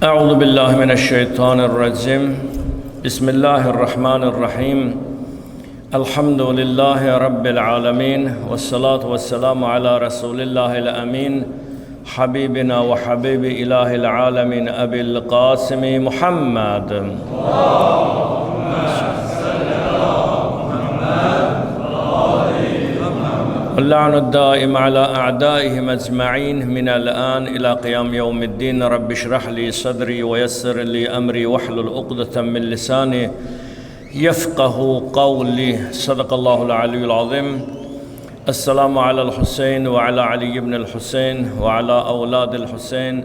Euzu billahi mineşşeytanirracim. Bismillahirrahmanirrahim. Elhamdülillahi rabbil alamin ve salatu vesselamu ala rasulillahil amin. Habibina ve habibi ilahil alamin Ebil Kasım Muhammed. واللعن الدائم على أعدائهم أجمعين من الآن إلى قيام يوم الدين. رب اشرح لي صدري ويسر لي أمري واحلل عقدة من لساني يفقه قولي. صدق الله العلي العظيم. السلام على الحسين وعلى علي بن الحسين وعلى أولاد الحسين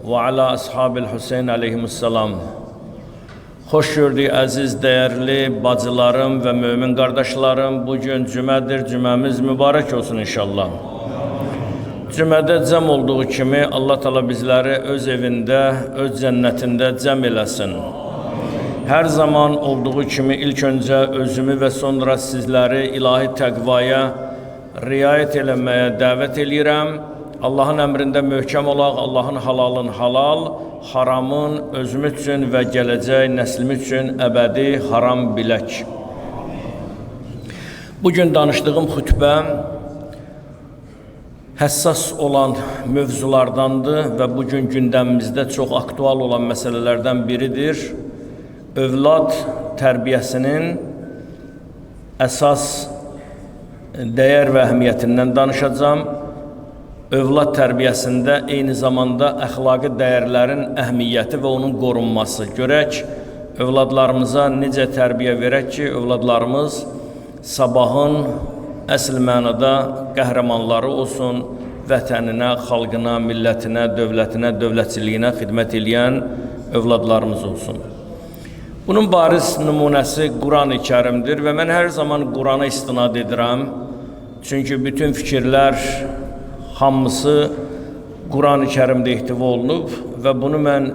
وعلى أصحاب الحسين عليهم السلام. Xoş gördük əziz, dəyərli bacılarım və mömin qardaşlarım. Bugün cümədir, cüməmiz mübarək olsun inşallah. Cümədə cəm olduğu kimi Allah Teala bizləri öz evində, öz cənnətində cəm eləsin. Hər zaman olduğu kimi ilk öncə özümü və sonra sizləri ilahi təqvaya riayət eləməyə dəvət eləyirəm. Allahın əmrində möhkəm olaq, Allahın halalın halal, haramın özümüz üçün və gələcək nəslimiz üçün əbədi haram bilək. Bugün danışdığım xütbə həssas olan mövzulardandır və bugün gündəmimizdə çox aktual olan məsələlərdən biridir. Övlad tərbiyəsinin əsas dəyər və əhəmiyyətindən danışacağam. Övlad tərbiyəsində eyni zamanda əxlaqi dəyərlərin əhəmiyyəti və onun qorunması. Görək, övladlarımıza necə tərbiyə verək ki, övladlarımız sabahın əsl mənada qəhrəmanları olsun, vətəninə, xalqına, millətinə, dövlətinə, dövlətçiliyinə xidmət eləyən övladlarımız olsun. Bunun bariz nümunəsi Quran-ı Kərimdir və mən hər zaman Qurana istinad edirəm. Çünki bütün fikirlər hamısı Quran-ı Kərimdə ihtiva olunub və bunu mən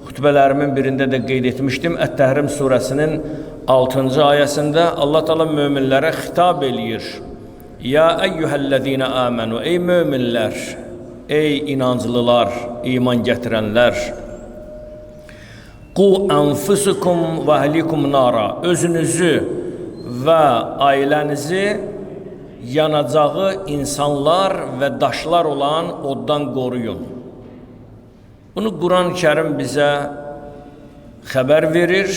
xütbələrimin birində də qeyd etmişdim. Ət-Təhrim surəsinin 6-cı ayəsində Allah Teala möminlərə xitab eləyir. Ya eyyuhəl-ləzīnə əmənu, ey möminlər, ey inanclılar, iman gətirənlər. Qu ənfusukum və əhlikum nara, özünüzü və ailənizi yanacağı insanlar və daşlar olan oddan qoruyun. Bunu Quran-ı Kərim bizə xəbər verir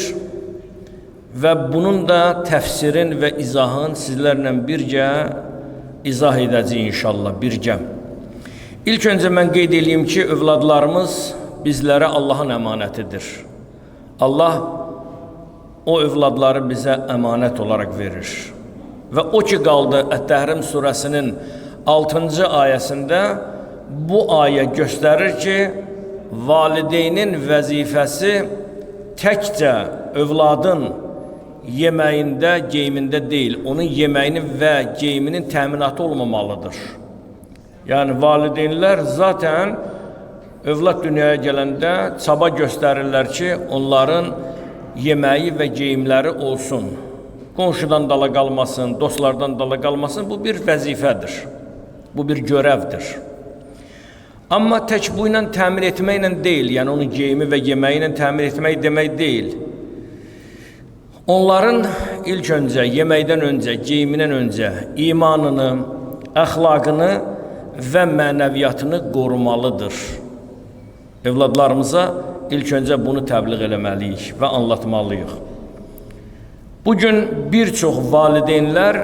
və bunun da təfsirin və izahın sizlərlə birgə izah edəcəyik inşallah, birgə. İlk öncə mən qeyd eləyim ki, övladlarımız bizlərə Allahın əmanətidir. Allah o övladları bizə əmanət olaraq verir. Və o ki qaldı Ət-Təhrim surəsinin 6-cı ayəsində, bu ayə göstərir ki, valideynin vəzifəsi təkcə övladın yeməyində, geyimində deyil, onun yeməyinin və geyiminin təminatı olmamalıdır. Yəni valideynlər zaten övlad dünyaya gələndə çaba göstərirlər ki, onların yeməyi və geyimləri olsun. Qonşudan dala qalmasın, dostlardan dala qalmasın, bu bir vəzifədir, bu bir görevdir. Amma tək bu ilə təmin etməklə deyil, yəni onun geyimi və yeməyi ilə təmin etmək demək deyil. Onların ilk öncə, yeməkdən öncə, geyimindən öncə imanını, əxlaqını və mənəviyyatını qorumalıdır. Evladlarımıza ilk öncə bunu təbliğ eləməliyik və anlatmalıyıq. Bugün bir çox valideynlər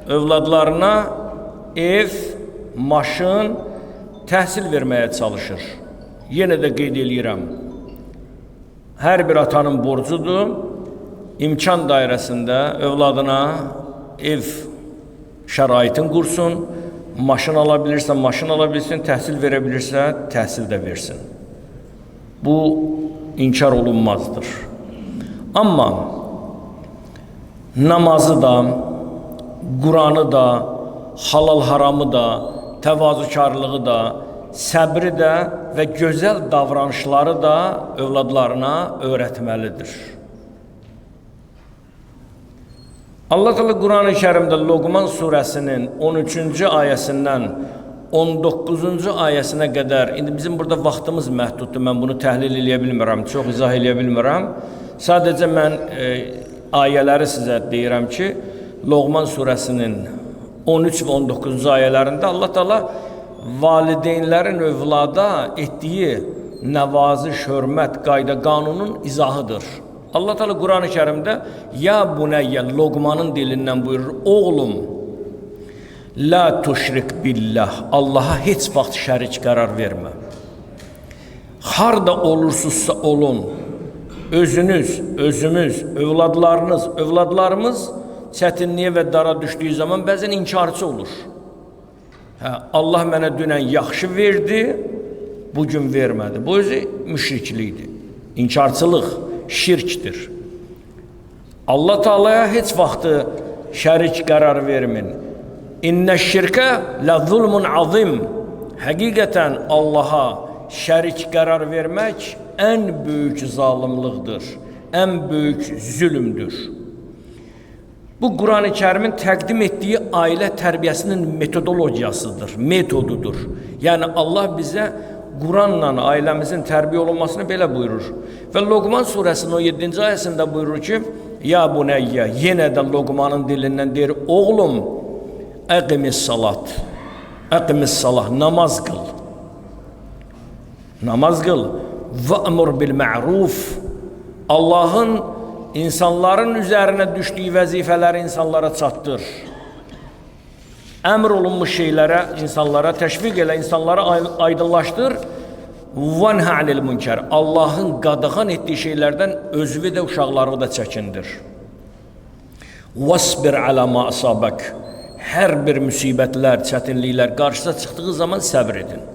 övladlarına ev, maşın, təhsil verməyə çalışır. Yenə də qeyd eləyirəm, hər bir atanın borcudur, imkan dairəsində övladına ev şəraitini qursun, maşın ala bilirsə, maşın ala bilsin, təhsil verə bilirsə, təhsil də versin. Bu, inkar olunmazdır. Amma namazı da, Quranı da, halal haramı da, təvazökarlığı da, səbri də və gözəl davranışları da övladlarına öyrətməlidir. Allah Teala Quran-ı Kərimdə Loqman surəsinin 13-cü ayəsindən 19-cu ayəsinə qədər, indi bizim burada vaxtımız məhduddur, mən bunu təhlil eləyə bilmirəm, çox izah eləyə bilmirəm. Sadəcə mən ayələri sizə deyirəm ki, Loğman surəsinin 13 və 19-cu ayələrində Allah Teala valideynlərin övlada etdiyi nəvaziş, hörmət, qayda, qanunun izahıdır. Allah Teala Quran-ı Kərimdə ya bunəyyə Loğmanın dilindən buyurur, oğlum, la tuşrik billah, Allaha heç vaxt şərik qərar vermə. Harda olursunuzsa olun, özünüz, özümüz, övladlarınız, övladlarımız çətinliyə və dara düşdüyü zaman bəzən inkarçı olur. Hə, Allah mənə dünən yaxşı verdi, bugün vermədi. Bu özü müşriklikdir, inkarçılıq, şirkdir. Allah Teala'ya heç vaxtı şərik qərar vermin. İnnə şirkə lə zulmun azim. Həqiqətən Allaha şərik qərar vermək ən böyük zalimlıqdır, ən böyük zülmdür. Bu Quran-ı Kərimin təqdim etdiyi ailə tərbiyəsinin metodologiyasıdır, metodudur. Yəni Allah bizə Quranla ailəmizin tərbiyə olunmasını belə buyurur. Və Loğman surəsinin 17-ci ayəsində buyurur ki, ya bunəyyə, yenə də Loğmanın dilindən deyir, oğlum, əqimis salat, əqimis salah, namaz qıl. Namaz qıl. Və'mur bil ma'ruf. Allahın insanların üzərinə düşdüyü vəzifələri insanlara çatdır. Əmr olunmuş şeylərə insanlara təşviq elə, insanlara aydınlaşdır. Vənhə anil münkər. Allahın qadağan etdiyi şeylərdən özünü də, uşaqlarını da çəkindir. Vəsbir alə ma asabək. Hər bir müsibətlər, çətinliklər qarşısına çıxdığı zaman səbr edin.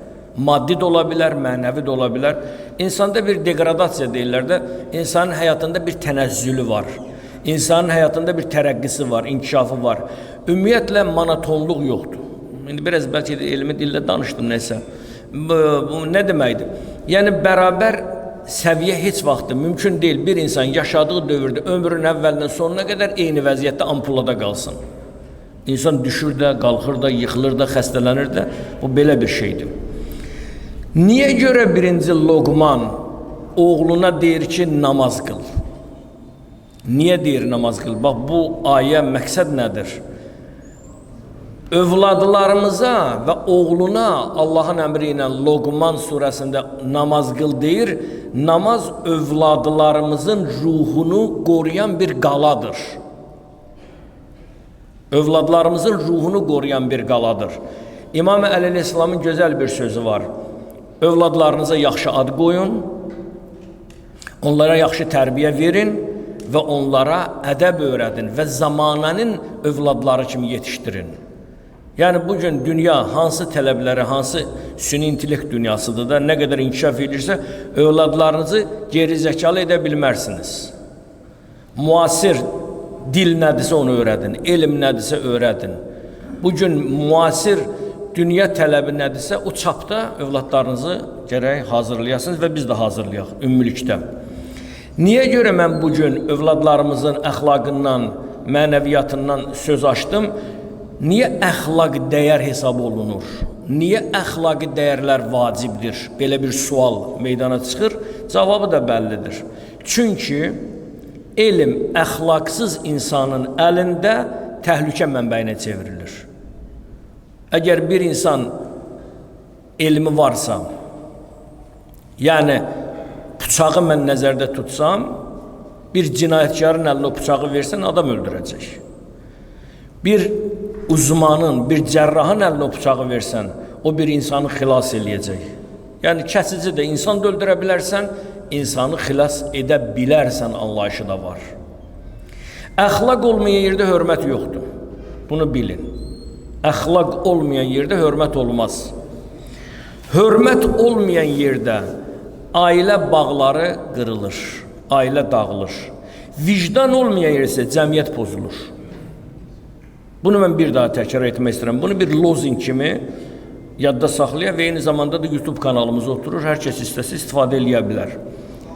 Maddi də ola bilər, mənəvi də ola bilər. İnsanda bir deqradasiya deyirlər də, insanın həyatında bir tənəzzülü var. İnsanın həyatında bir tərəqqisi var, inkişafı var. Ümumiyyətlə monotonluq yoxdur. İndi biraz bəlkə də elmi dillə danışdım nəsə. Bu nə deməkdir? Yəni bərabər səviyyə heç vaxt mümkün deyil. Bir insan yaşadığı dövrdə ömrünün əvvəlindən sonuna qədər eyni vəziyyətdə ampulada qalsın. İnsan düşür də, qalxır da, yıxılır da, xəstələnir də. Bu belə bir şeydir. Niyə görə birinci Loğman oğluna deyir ki, namaz qıl? Niyə deyir namaz qıl? Bax, bu ayə məqsəd nədir? Övladlarımıza və oğluna Allahın əmri ilə Loğman surəsində namaz qıl deyir. Namaz övladlarımızın ruhunu qoruyan bir qaladır. Övladlarımızın ruhunu qoruyan bir qaladır. İmam Əli əleyhissalamın gözəl bir sözü var. Övladlarınıza yaxşı ad qoyun, onlara yaxşı tərbiyə verin və onlara ədəb öyrədin və zamanənin övladları kimi yetişdirin. Yəni bugün dünya hansı tələbləri, hansı süni intellekt dünyasıdır da, nə qədər inkişaf edirsə, övladlarınızı geri zəkalı edə bilmərsiniz. Müasir dil nədirsə onu öyrədin, elm nədirsə öyrədin. Bugün müasir dünya tələbi nədirsə, o çapda övladlarınızı gərək hazırlayasınız və biz də hazırlayaq ümumilikdə. Niyə görə mən bugün övladlarımızın əxlaqından, mənəviyyatından söz açdım? Niyə əxlaq dəyər hesab olunur? Niyə əxlaqi dəyərlər vacibdir? Belə bir sual meydana çıxır. Cavabı da bəllidir. Çünki elm əxlaqsız insanın əlində təhlükə mənbəyinə çevrilir. Əgər bir insan elmi varsa, yəni bıçağı mən nəzərdə tutsam, bir cinayətkarın əlinə o bıçağı versən, adam öldürəcək. Bir uzmanın, bir cərrahın əlinə o bıçağı versən, o bir insanı xilas eləyəcək. Yəni kəsici də insan da öldürə bilərsən, insanı xilas edə bilərsən anlayışı da var. Əxlaq olmayan yerdə hörmət yoxdur. Bunu bilin. Əxlaq olmayan yerdə hörmət olmaz. Hörmət olmayan yerdə ailə bağları qırılır, ailə dağılır. Vicdan olmayan yerdə isə cəmiyyət pozulur. Bunu mən bir daha təkrar etmək istəyirəm. Bunu bir lozing kimi yadda saxlaya və eyni zamanda da YouTube kanalımıza oturur. Hər kəs istəsə istifadə eləyə bilər.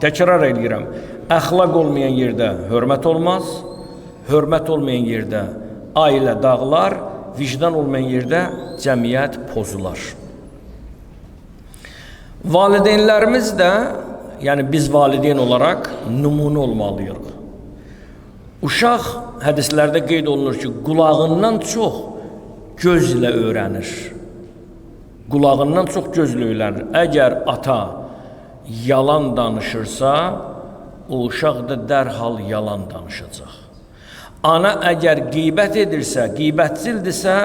Təkrar eləyirəm. Əxlaq olmayan yerdə hörmət olmaz. Hörmət olmayan yerdə ailə dağılar. Vicdan olmayan yerdə cəmiyyət pozular. Valideynlərimiz də, yəni biz valideyn olaraq nümunə olmalıyıq. Uşaq hədislərdə qeyd olunur ki, qulağından çox gözlə öyrənir. Qulağından çox gözlə öyrənir. Əgər ata yalan danışırsa, o uşaq da dərhal yalan danışacaq. Ana əgər qeybət edirsə, qeybətçildirsə,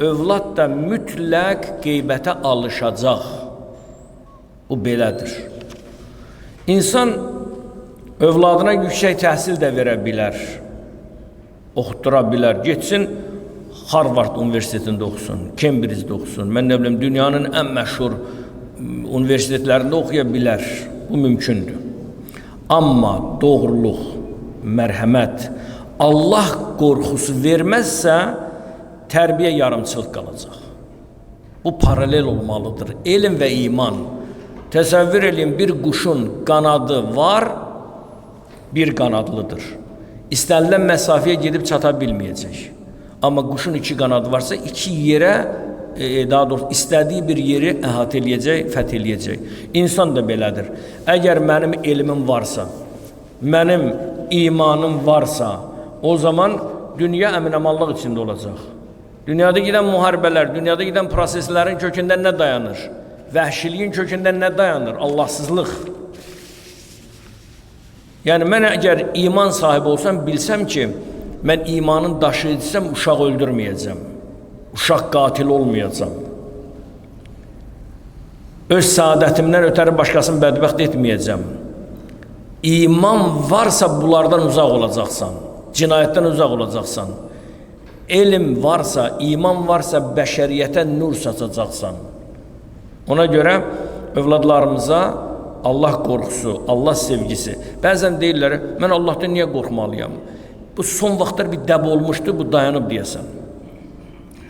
övlad da mütləq qeybətə alışacaq. Bu belədir. İnsan övladına yüksək təhsil də verə bilər, oxutdura bilər. Getsin Harvard Universitetində oxusun, Cambridge'də oxusun, mən nə bilim, dünyanın ən məşhur universitetlərində oxuya bilər. Bu mümkündür. Amma doğruluq, mərhəmət, Allah qorxusu verməzsə, tərbiyə yarımçılıq qalacaq. Bu paralel olmalıdır. Elm və iman. Təsəvvür eləyin, bir quşun qanadı var, bir qanadlıdır. İstənilən məsafəyə gedib çata bilməyəcək. Amma quşun iki qanadı varsa, iki yerə, daha doğrusu istədiyi bir yeri əhatə eləyəcək, fəth eləyəcək. İnsan da belədir. Əgər mənim elmim varsa, mənim imanım varsa, o zaman dünya əminamanlıq içində olacaq. Dünyada gedən müharibələr, dünyada gedən proseslərin kökündə nə dayanır? Vəhşiliyin kökündə nə dayanır? Allahsızlıq. Yəni mən əgər iman sahibi olsam, bilsəm ki, mən imanın daşıyıcısam, uşaq öldürməyəcəm. Uşaq qatil olmayacam. Öz saadətimdən ötəri başqasını bədbəxt etməyəcəm. İman varsa bunlardan uzaq olacaqsan. Cinayətdən uzaq olacaqsan. Elm varsa, iman varsa bəşəriyyətə nur saçacaqsan. Ona görə övladlarımıza Allah qorxusu, Allah sevgisi. Bəzən deyirlər, mən Allahdan niyə qorxmalıyam? Bu son vaxtlar bir dəb olmuşdu, bu dayanıb deyəsən.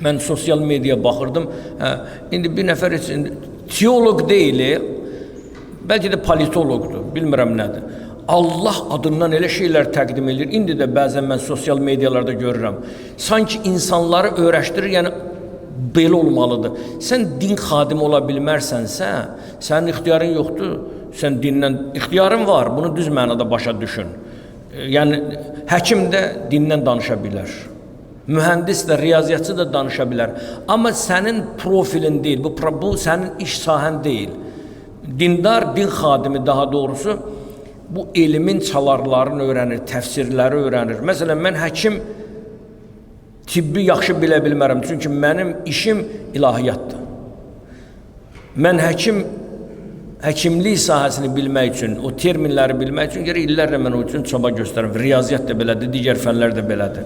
Mən sosial mediaya baxırdım. İndi bir nəfər heç teoloq deyil, bəlkə də politoloqdur, bilmirəm nədir. Allah adından elə şeylər təqdim edir. İndi də bəzən mən sosial medialarda görürəm. Sanki insanları öyrəşdirir, yəni belə olmalıdır. Sən din xadimi ola bilmərsənsə, sənin ixtiyarın yoxdur. Sən dindən ixtiyarın var, bunu düz mənada başa düşün. Yəni həkim də dindən danışa bilər. Mühəndis də, riyaziyyatçı da danışa bilər. Amma sənin profilin deyil, bu sənin iş sahən deyil. Dindar, din xadimi daha doğrusu bu elmin çalarlarını öyrənir, təfsirləri öyrənir. Məsələn, mən həkim tibbi yaxşı bilə bilmərəm, çünki mənim işim ilahiyyatdır. Mən həkimlik sahəsini bilmək üçün, o terminləri bilmək üçün gərək illərlə mən o üçün çaba göstərirəm. Riyaziyyat da belədir, digər fənlər də belədir.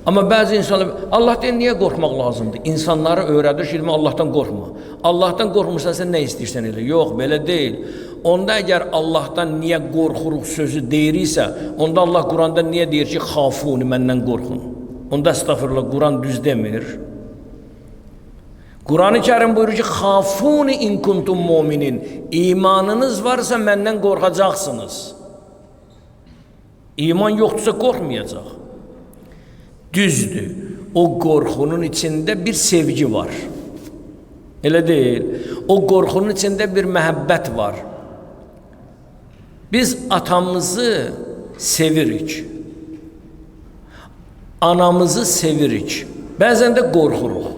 Amma bəzi insanlar, Allahdan niyə qorxmaq lazımdır? İnsanları öyrədir ki, Allahdan qorxma. Allahdan qorxmursan, sən nə istəyirsən elə? Yox, belə deyil. Onda əgər Allahdan niyə qorxuruq sözü deyiriksə, onda Allah Quranda niyə deyir ki, xafuni, məndən qorxun? Onda əstəğfirullah, Quran düz demir. Quran-ı Kərim buyurur ki, xafuni in kuntum muminin. İmanınız varsa məndən qorxacaqsınız. İman yoxdursa qorxmayacaq. Düzdür, o qorxunun içində bir sevgi var. Elə deyil. O qorxunun içində bir məhəbbət var. Biz atamızı sevirik. Anamızı sevirik. Bəzən də qorxuruq.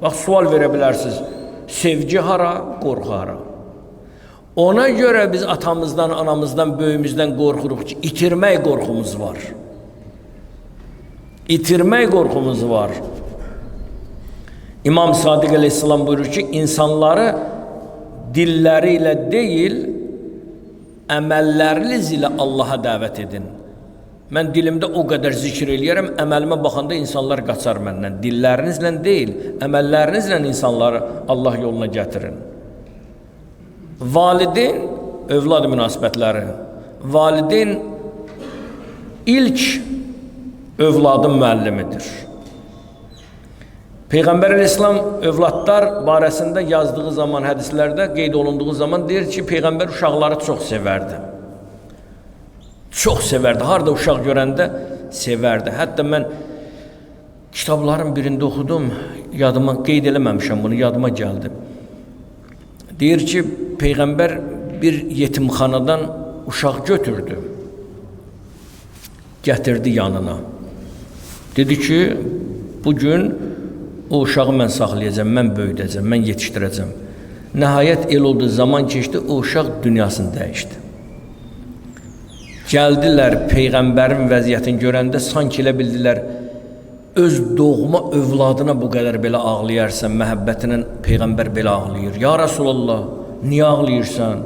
Bax, sual verə bilərsiniz. Sevgi hara, qorxu hara? Ona görə biz atamızdan, anamızdan, böyüyümüzdən qorxuruq ki, itirmək qorxumuz var. İtirmək qorxumuz var. İmam Sadiq əleyhissalam buyurur ki, insanları dilləri ilə deyil, əməlləriniz ilə Allaha dəvət edin. Mən dilimdə o qədər zikr eləyərəm, əməlimə baxanda insanlar qaçar məndən. Dillərinizlə deyil, əməllərinizlə insanları Allah yoluna gətirin. Valideyn, övlad münasibətləri. Valideyn ilk övladın müəllimidir. Peyğəmbər əleyhissalam övladlar barəsində yazdığı zaman, hədislərdə qeyd olunduğu zaman deyir ki, Peyğəmbər uşaqları çox sevərdi. Çox sevərdi. Harada uşaq görəndə sevərdi. Hətta mən Kitabların birində oxudum, yadıma qeyd eləməmişəm bunu, yadıma gəldi. Deyir ki, Peyğəmbər bir yetimxanadan uşaq götürdü, gətirdi yanına. Dedi ki, bugün o uşağı mən saxlayacağam, mən böyüdəcəm, mən yetişdirəcəm. Nəhayət el oldu, zaman keçdi, o uşaq dünyasını dəyişdi. Gəldilər Peyğəmbərin vəziyyətini görəndə sanki elə bildilər, öz doğma övladına bu qədər belə ağlayarsan, məhəbbətinə Peyğəmbər belə ağlayır. Ya Rəsulallah, niyə ağlayırsan?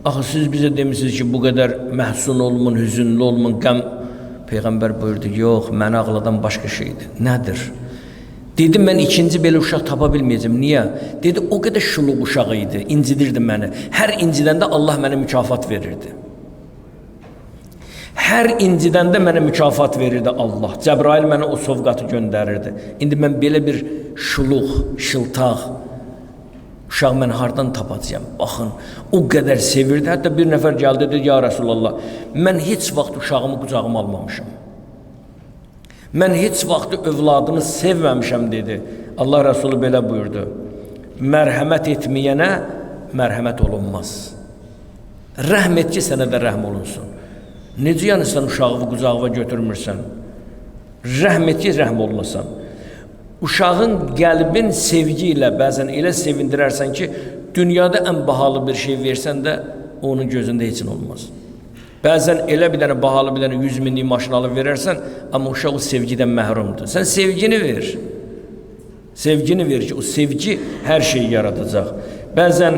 Axı siz bizə demişsiniz ki, bu qədər məhzun olmun, hüzünlü olmun, qəm. Peyğəmbər buyurdu, yox, məni ağladan başqa şeydir. Nədir? Dedi, mən ikinci belə uşaq tapa bilməyəcəm. Niyə? Dedi, o qədər şuluq uşaq idi, incidirdi məni. Hər incidəndə Allah mənə mükafat verirdi. Hər incidəndə mənə mükafat verirdi Allah. Cəbrail mənə o sovqatı göndərirdi. İndi mən belə bir şuluq, şıltaq uşaq mən hardan tapacağam? Baxın, o qədər sevirdi. Hətta bir nəfər gəldi, dedi, ya Rəsulallah, mən heç vaxt uşağımı qucağıma almamışam. Mən heç vaxt övladımı sevməmişəm, dedi. Allah Rəsulü belə buyurdu. Mərhəmət etməyənə mərhəmət olunmaz. Rəhm et ki, sənə də rəhm olunsun. Necə yəni sən uşağı qucağına götürmürsən? Rəhm et ki, rəhm olunasan. Uşağın qəlbin sevgi ilə bəzən elə sevindirərsən ki, dünyada ən bahalı bir şey versən də onun gözündə heç nə olmaz. Bəzən elə bir dənə bahalı bir dənə 100 minlik maşın alıb verərsən, amma uşaq o sevgidən məhrumdur. Sən sevgini ver. Sevgini ver ki, o sevgi hər şeyi yaradacaq. Bəzən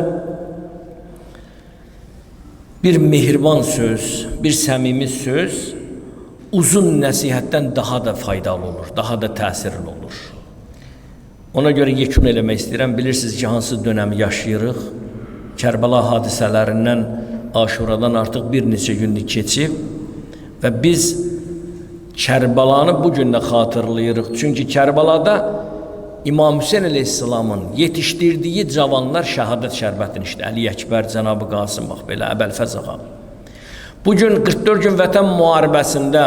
bir mehriban söz, bir səmimi söz uzun nəsihətdən daha da faydalı olur, daha da təsirli olur. Ona görə yekun eləmək istəyirəm. Bilirsiniz ki, hansı dönəmi yaşayırıq? Kərbəla hadisələrindən, Aşuradan artıq bir neçə günlük keçib və biz Kərbəlanı bu gün də xatırlayırıq. Çünki Kərbəlada İmam Hüseyn əleyhissalamın yetişdirdiyi cavanlar şəhadət şərbətini içdi. Əli Əkbər, Cənab-ı Qasım, bax belə, Əbəlfəz ağa. Bugün 44 gün vətən müharibəsində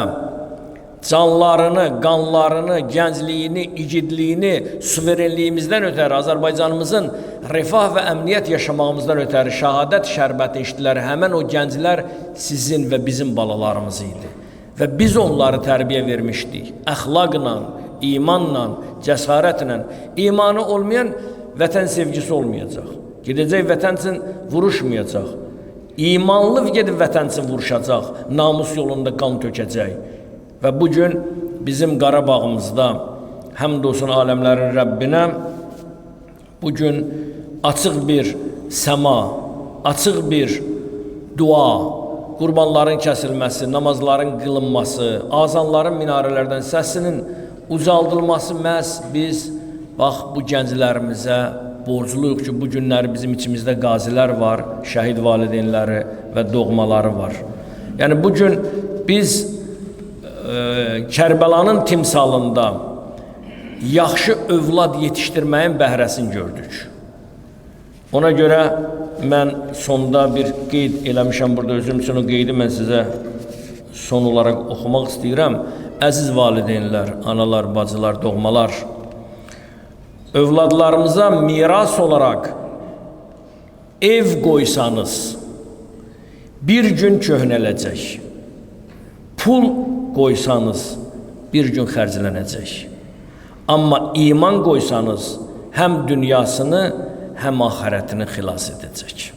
canlarını, qanlarını, gəncliyini, igidliyini, suverenliyimizdən ötəri, Azərbaycanımızın rifah və əmniyyət yaşamağımızdan ötəri şəhadət şərbəti içdilər. Həmən o gənclər sizin və bizim balalarımız idi. Və biz onları tərbiyə vermişdik. Əxlaqla, imanla, cəsarətlə. İmanı olmayan vətən sevgisi olmayacaq. Gedəcək vətən üçün vuruşmayacaq. İmanlı gedib vətən üçün vuruşacaq, namus yolunda qan tökəcək. Və bugün bizim Qarabağımızda, həmd olsun aləmlərin Rəbbinə, bugün açıq bir səma, açıq bir dua, qurbanların kəsilməsi, namazların qılınması, azanların minarələrdən səsinin ucaldılması məhz biz, bax, bu gənclərimizə borcluyuq ki, bu günləri bizim içimizdə qazilər var, şəhid valideynləri və doğmaları var. Yəni, bugün biz Kərbəlanın timsalında yaxşı övlad yetişdirməyin bəhrəsini gördük. Ona görə mən sonda bir qeyd eləmişəm burada özüm üçün, o qeydi mən sizə son olaraq oxumaq istəyirəm. Əziz valideynlər, analar, bacılar, doğmalar, övladlarımıza miras olaraq ev qoysanız bir gün köhnələcək, pul qoysanız bir gün xərclənəcək. Amma iman qoysanız həm dünyasını, həm axirətini xilas edəcək.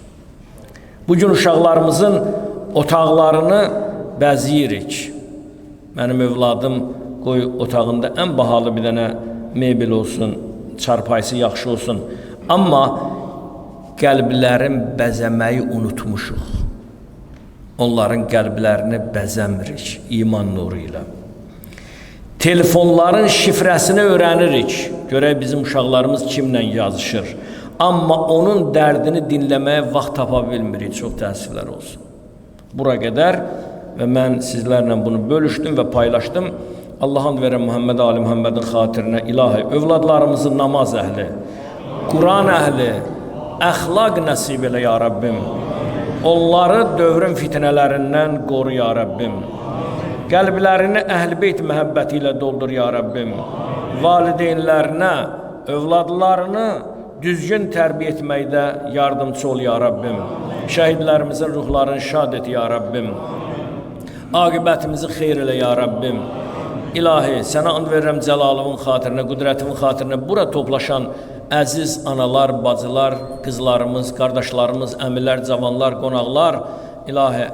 Bugün uşaqlarımızın otaqlarını bəziyirik. Mənim övladım qoy otağında ən bahalı bir dənə mebel olsun, çarpayısı yaxşı olsun. Amma qəlblərin bəzəməyi unutmuşuq. Onların qəlblərini bəzəmirik iman nuru ilə. Telefonların şifrəsini öyrənirik. Görək bizim uşaqlarımız kimlə yazışır. Amma onun dərdini dinləməyə vaxt tapa bilmirik. Çox təəssüflər olsun. Bura qədər və mən sizlərlə bunu bölüşdüm və paylaşdım. Allah and verən Muhammed Ali Muhammedin xatirinə ilahi övladlarımızı namaz əhli, Quran əhli, əxlaq nəsib elə ya Rəbbim. Onları dövrün fitnələrindən qoru ya Rəbbim. Qəlblərini əhl-i beyt məhəbbəti ilə doldur ya Rəbbim. Valideynlərinə, övladlarını düzgün tərbiyə etməkdə yardımçı ol ya Rabbim. Şəhidlərimizin ruhlarını şad et ya Rabbim. Aqibətimizi xeyir elə ya Rabbim. İlahi, sənə and verirəm cəlalımın xatirinə, qüdrətimin xatirinə bura toplaşan əziz analar, bacılar, qızlarımız, qardaşlarımız, əmilər, cavanlar, qonaqlar, ilahi,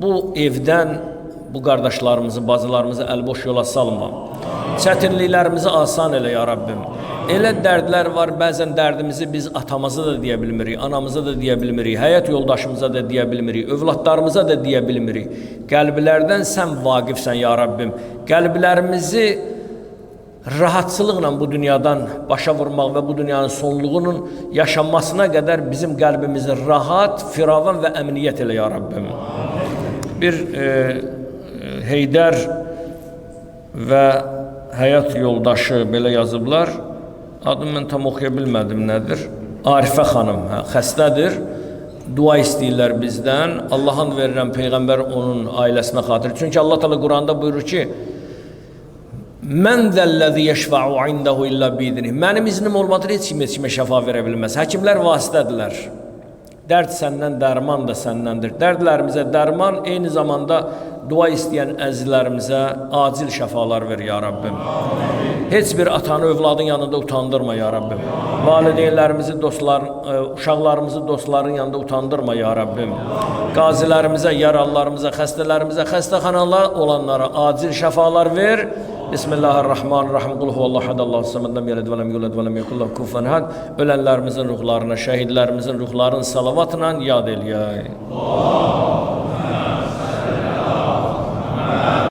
bu evdən bu qardaşlarımızı, bacılarımızı əlboş yola salma. Çətinliklərimizi asan elə ya Rabbim. Elə dərdlər var, bəzən dərdimizi biz atamıza da deyə bilmirik, anamıza da deyə bilmirik, həyat yoldaşımıza da deyə bilmirik, övladlarımıza da deyə bilmirik. Qəlblərdən sən vaqifsən ya Rabbim. Qəlblərimizi rahatçılıqla bu dünyadan başa vurmaq və bu dünyanın sonluğunun yaşanmasına qədər bizim qəlbimizi rahat, firavan və əmniyyət elə ya Rabbim. Bir Heydər və həyat yoldaşı belə yazıblar. Adını mən tam oxuya bilmədim nədir. Arifə xanım, hə, xəstədir. Dua istəyirlər bizdən. Allah'ın verirəm peyğəmbər onun ailəsinə xatir. Çünki Allah Teala Quranda buyurur ki: Mən zəl-ləzi yeşfa'u indehu illə biiznih. Mənim iznim olmadan heç kim heç kimə şəfa verə bilməz. Həkimlər vasitədirlər. Dərd səndən, dərman da səndəndir. Dərdlərimizə dərman, eyni zamanda dua istəyən əzizlərimizə acil şəfalar ver ya Rabbim. Heç bir atanı övladın yanında utandırma ya Rabbim. Valideynlərimizi, dostlar, uşaqlarımızı dostların yanında utandırma ya Rabbim. Qazilərimizə, yaralılarımıza, xəstələrimizə, xəstəxanalar olanlara acil şəfalar ver. Bismillahirrahmanirrahim. Qul huvallahu ahad, Allahu samed, lem yelid ve lem yulad ve lem yekun lehu kufuven ahad. Ölənlərimizin ruhlarına, şəhidlərimizin ruhlarını salavatla yad eləyək.